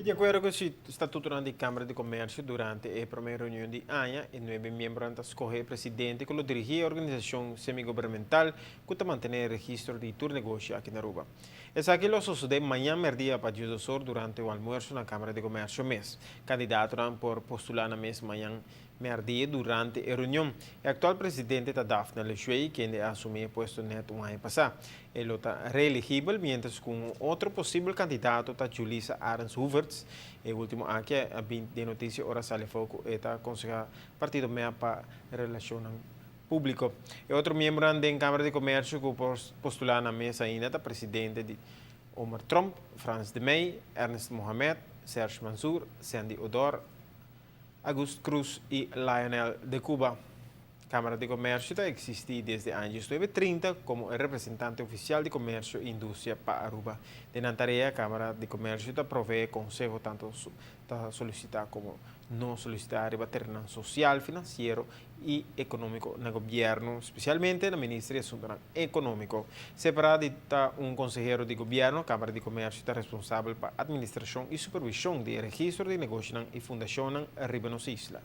Di akuerdo ku e statutonan di Kámara di Komèrsio, durante e promé reunion di aña, e nuebe miembronan ta skohe e presidente ku lo dirigí e organisashon semigubernamental ku ta mantené e registro di tur negoshi aki na Aruba. Esaki lo sosodé mañan mèrdia pa diesdos or durante un almuerso na Kámara di Komèrsio mes. Kandidatonan por postulá nan mes mañan Mèrdi durante e reunion. E aktual presidente ta Daphne Lejuey, kende a asumí e puesto nèt un aña pasá. E lo ta reelegibel, miéntras ku un otro posibel kandidato ta Julissa Arends Hoevertsz. E último aki a bin den notisia ora sali afó ku e ta konsehá partido mep pa relashonnan públiko. E otro miembronan den Kámara di Komèrsio ku por postulá nan mes ainda ta presidente di Omar Tromp, Frans de Meij, Ernest Mohamed, Serge Mansur, Sandy Odor, August Cruz y Lionel de Cuba. Cámara di Comercio ta existi desde aña 1930 como e representante oficial di comercio y industria pa Aruba. Den nan tarea, Cámara di Comercio ta provee conseho tanto ta solicita como no solicita riba terenonan social, financiero y economico na gobierno, specialmente na Minister di Asuntonan Economico. Separa di ta un consehero di gobierno, Camara di Comercio ta responsabel pa administracion y supervision di e registro di negoshinan y fundacionnan riba nos isla.